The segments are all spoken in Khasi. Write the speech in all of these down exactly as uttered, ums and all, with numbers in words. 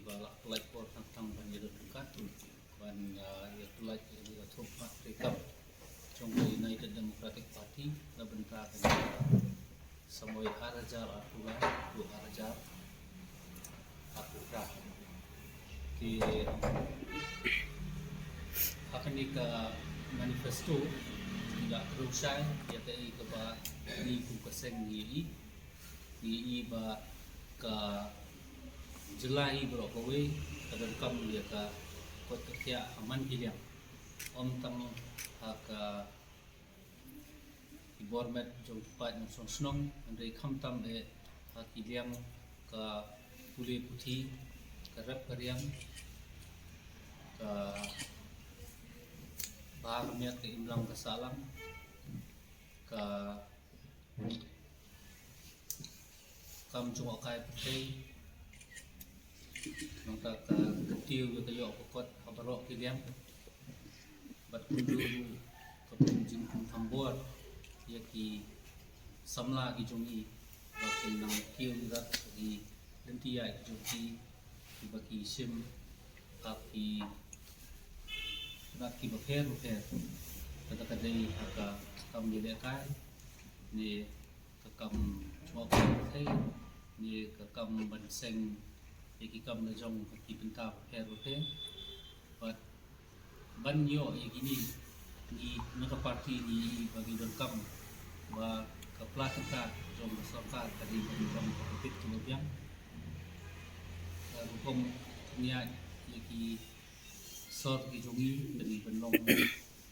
Ba la pynlait por tang tang ban ïa don ryngkat ban, ah, ïa pynlait ïa ka thup mat treikam jong ka United Democratic Party na bynta ka samoi ar hajar arphew lai haduh ar hajar arphew phra. Te ha kane ka manifesto ngi la kdew shai ïa kaei kaba ngi kum ka seng ngi ïohi. Ngi ïohi ba ka jylla hi baroh kawei ka donkam ïa ka koit ka khiah ha man ki liang. Ym tang ha ka ki bor met jong ki paid nongshong shnong, hynrei khamtam eh ha ki liang ka pule puthi, ka rep ka riam, ka bha ka miat, ka imlang ka sahlang, ka kam jngohkai pyrthei, nangta ka kyntiew ïa ka ïoh ka kot ha baroh ki liang. Bad kumjuh ruh ka pynjingpynthambor ïa ki samla ki jong ngi ba kin nang kiew ïa ki lynti ïaid ki jong ki, kiba ki shim ha ki tnat kiba pher bapher. Kata ka dei ha ka kam ïalehkai ne ka kam jngohkai pyrthei ne ka kam ban seng ïa ki kam lajong ha ki bynta bapher bapher. Bad ban ïoh ïa kine, ngi na ka party ngi ïohi ba ngi donkam ba ka pla tyngka jong ka sorkar ka dei ban long kaba bit kaba biang. Ka rukom pynïaid ïa ki sor ki jong ngi ka dei ban long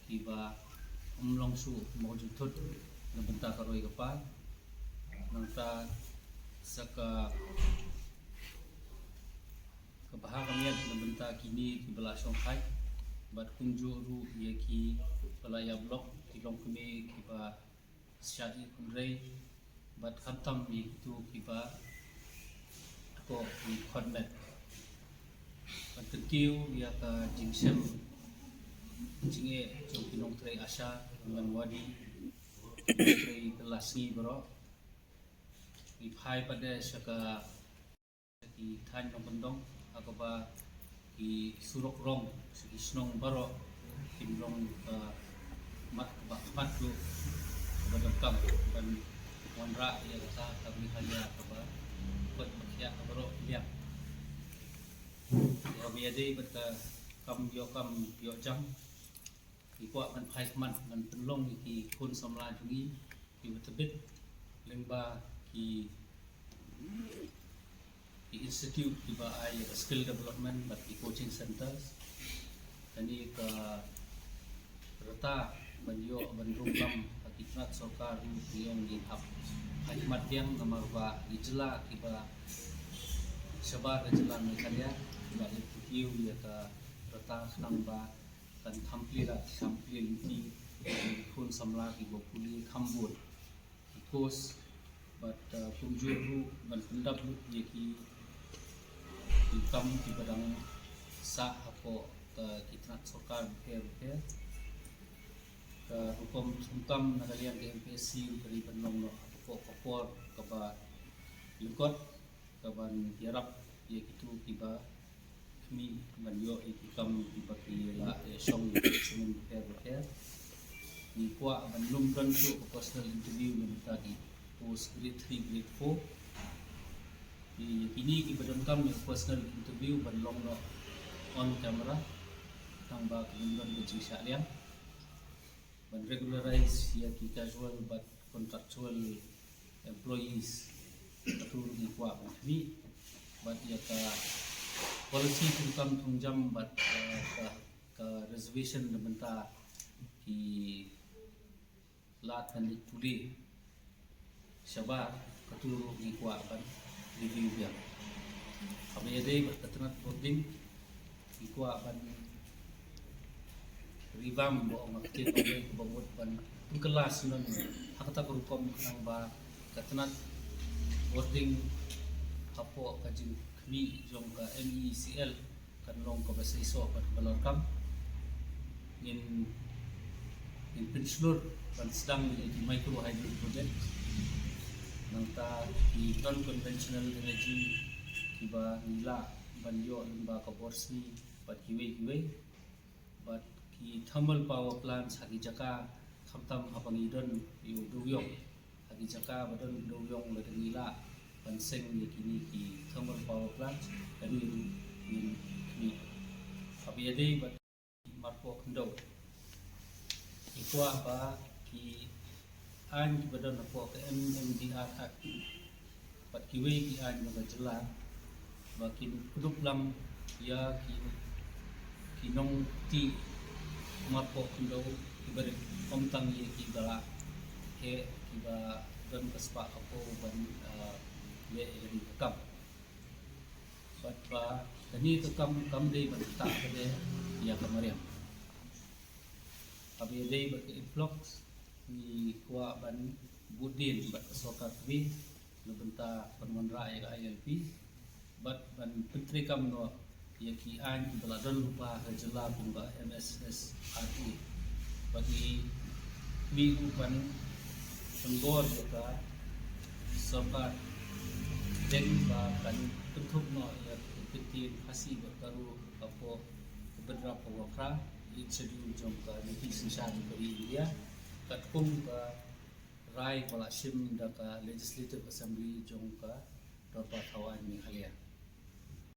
kiba ym long shuh mawjud thut na bynta ka roi ka par. Nangta sa ka ka bha ka miat na bynta kine kiba la shongthait bad kumjuh ruh ïa kiba la ïa block, ki longkmie kiba shah ïa kynrei bad khamtam ïa kito kiba ko ki khot met. Bad kyntiew ïa ka jingshem jingeh jong ki nongtrei ASHA, Anganwadi, nongtrei kylla sngi baroh. Ngi phai pat de sha ka ki thaiñ nongkyndong ha kaba ki surok rong sha ki shnong baroh kin long ka mat kaba khmat ruh kaba donkam ban wanrah ïa kata ka Meghalaya kaba koit ba khiah ha baroh ki liang. Kaba ïadei bad ka kam ïoh kam ïoh jam, ngi kwah ban phai khmat ban pynlong ïa ki khun samla jong ngi kiba tbit lyngba ki ki institute kiba ai ïa ka skill development bad ki coaching centers. Kane ka rta ban ïoh ban rung lam ha ki tnat sorkar ruh ngi ong ngi hap phai khmat biang namar ba ki jylla kiba shabar ka jylla Meghalaya ki la leh kiew ïa ka rta khnang ba kan kham plie la kham plie lynti ïa ki khun samla kiba pule kham bun ki course bad, uh, kumjuh ruh ban pyndap lut ïa ki, ki kam kiba dang sah hapoh, uh, ki tnat sorkar bapher bapher. Ka rukom thungkam na ka liang ka MPSC ka dei ban long noh hapoh ka por kaba lyngkot kaban ïarap ïa kito kiba khmih ban ïoh ïa ki kam kiba ki la ïa shong ïa ki jingmut bapher bapher. Ngi kwah ban lum don shuh ka personal interview na bynta ki post grade three, grade four. Ïa kine kiba donkam ïa ka personal interview ban long noh on camera tang ba ki lum don ka jingshah liang ban regularize ïa ki casual bad contractual employees. Katu ruh ngi kwah ban khmih bad ïa ka policy thungkam thungjam bad, eh, ka, ka reservation na bynta ki lad ban leit pule shabar, katu ruh ngi kwah ban review biang. Haba ïadei bad ka tnat boarding, ngi kwah ban revamp ba ong ka ktien ong wei kaba mut ban pynkylla syndon ha kata ka rukom khnang ba ka tnat boarding hapoh ka jingkhmih jong ka MeECL kan long kaba seisoh bad kaba larkam. Ngin, ngin pynshlur ban sdang ïa ki micro hydro project nangta ki non conventional energy kiba ngi lah ban ïoh lyngba ka bor sngi bad kiwei kiwei. Bad ki thermal power plants ha ki jaka, khamtam haba ngi don ïa u dewiong, ha ki jaka ba don dewiong lada ngi lah ban seng ïa kine ki thermal power plants, kane ruh ngin khmih. Haba ïadei bad marpoh khyndew, ngi kwah ba ki aiñ kiba don hapoh ka M M D R Act bad kiwei ki aiñ jong ka jylla ba kin kdup lang ïa ki, ki nongtih marpoh khyndew kiba rit, ym tang ïa kiba lah heh, kiba don ka spah ka phew ban, ah, leh ïa kane ka kam. Bad ba kane ka kam kam dei ban ktah pat ïa ka mariang. Haba ïadei bad ka influx, ngi kwah ban bud dien bad ka sorkar kmie na bynta ban wanrah ïa ka I L P bad ban pyntreikam noh ïa ki aiñ kiba la don lypa ha jylla kumba M S S R A. Bad ngi, ngi ruh ban pynbor ïa ka sorkar deng ba kan kynthup noh ïa ka ktien Khasi bad Garo hapoh ka bynrap kaba phra, Eighth Schedule jong ka Niti Synshar jong ka ri India, katkum ka rai ba la shim da ka Legislative Assembly jong ka Dorbar Thaw Aiñ Meghalaya.